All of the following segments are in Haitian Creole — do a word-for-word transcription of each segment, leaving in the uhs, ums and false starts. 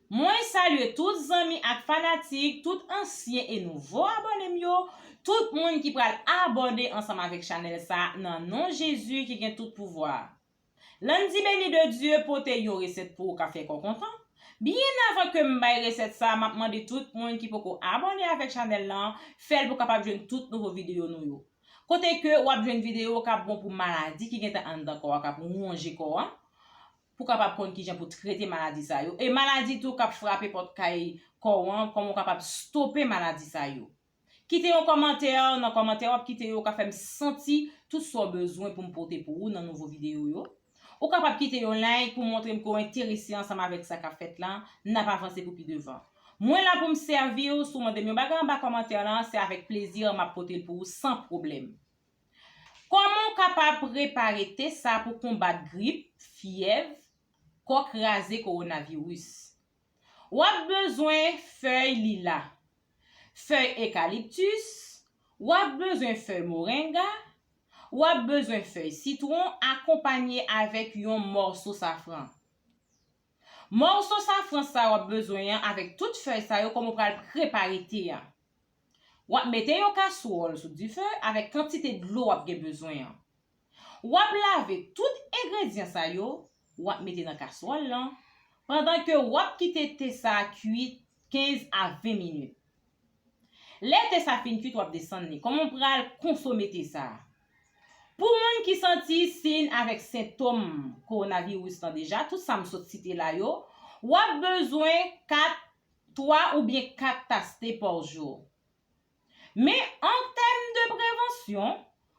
Mwen salye tout zanmi ak fanatik, tout ansyen e nouvo abòne m yo, tout moun ki pral abòne ansanm avèk chanèl sa nan non Jezi ki gen tout pouvwa. Landy Béni de Dieu pote yon resèt pou ou ka fè kò kontan. Byen avan ke m bay resèt sa, m ap mande tout moun ki poko abòne avèk chanèl lan, fè l pou kapab jwenn tout nouvo videyo nou yo. Kote ke w ap jwenn videyo k ap bon pou maladi ki gentan anndan kò a, k ap wonje kò a, pou kapab konn kijan pou trete maladi sa yo. E maladi tou k ap frape pòt kay kò w an, kòman w kapab stope maladi sa yo. Kite yon kòmantè, nan kòmantè w ap kite yo ka fè m santi tout sa w bezwen pou m pote pou ou nan nouvo videyo yo. Ou kapab kite yon like pou montre m ke w enterese ansanm avèk sa k ap fèt la, n ap avanse pou pi devan. Mwen la pou m sèvi w, si w mande m yon bagay anba kòmantè lan, se avèk plezi m ap pote l pou ou san pwoblèm. Kòman w kapab prepare te sa pou konbat grip, fyèv, kò kraze kowonaviris? W ap bezwen fèy lila, fèy ekaliptis, w ap bezwen fèy morenga, w ap bezwen fèy sitwon akonpanye avèk yon mòso safran. Mòso safran sa w ap bezwen an avèk tout fèy sa yo kòman w pral prepare te a. W ap mete yon kaswòl sou dife avèk kantite dlo w ap gen bezwen an. W ap lave tout engredyan sa yo, w ap mete nan kaswòl lan, pandan ke w ap kite te sa a kwit kenz a ven minit. Lè te sa fin kwit, w ap desann li. Kòman w pral konsome te sa a? Pou moun ki santi siy avèk sentòm kowonaviris lan deja, tout sa m sot site la yo, w ap bezwen kat, twa oubyen kat tas te pa jou. Men an tèm de prevansyon,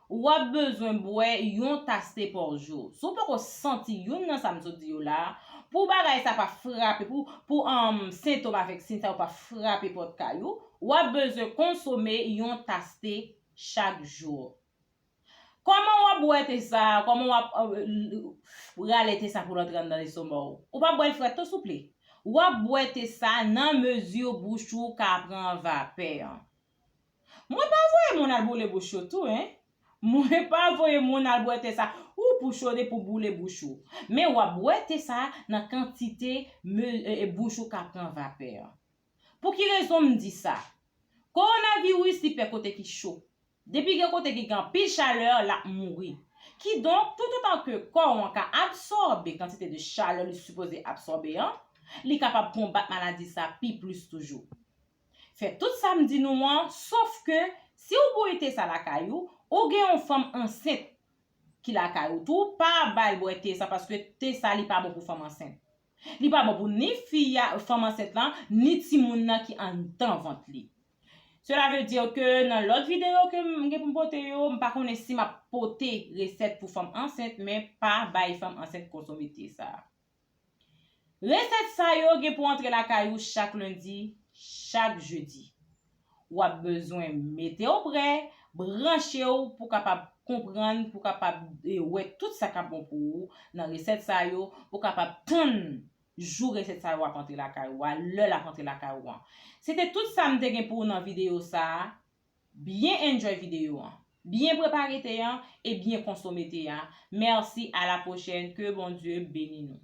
w ap bezwen bwè yon tas te pa jou. Si w poko santi youn nan sa m sot di yo la, pou bagay sa pa frape, pou, pou um, sentòm avèk siy sa yo pa frape pòt kay ou, w ap bezwen konsome yon tas te chak jou. Kòman w ap bwè te sa a? Kòman w ap uh, rale te sa a pou l antre anndan lestoman w? Ou p ap bwè l frèt tou, souple. W ap bwè te sa a nan mezi bouch ou ka pran vapè an. Mwen pa voye moun al boule bouch yo tou, en. Mwen pa voye moun al bwè te sa ou pou chode pou boule bouch ou. Men w ap bwè te sa nan kantite me- e, e, bouch ou ka pran vapè an. Pou ki rezon m di sa? Kowonaviris li pè kote ki cho. Depi gen kote ki gen anpil chalè, l ap mouri. Kidonk, toutotan ke kò w an ka absòbe kantite de chalè li sipoze absòbe an, li kapab konbat maladi sa pi plis toujou. Fè tout sa m di nou an, sof ke si w bwè te sa lakay ou, ou gen yon fanm ansent ki lakay ou tou, pa bay l bwè te sa, paske te sa li pa bon pou fanm ansent. Li pa bon pou ni fi a, fanm ansent lan, ni timoun nan ki anndan vant li. Cela veut dire ke nan lòt videyo ke m gen pou m pote yo, m pa konnen si m ap pote resèt pou fanm ansent, men pa bay fanm ansent konsome te sa. Resèt sa yo gen pou antre lakay ou chak lendi, chak jedi. W ap bezwen mete w prè, branche w pou kapab konprann, pou kapab e, wè tout sa k ap bon pou ou nan resèt sa yo, pou kapab tann jou resèt sa yo ap antre lakay ou a, lè l ap antre lakay ou an. Se te tout sa m te gen pou ou nan videyo sa a. Byen enjoy videyo an. Byen prepare te an e byen konsome te a. Mèsi, à la prochaine, que Bondye beni nou.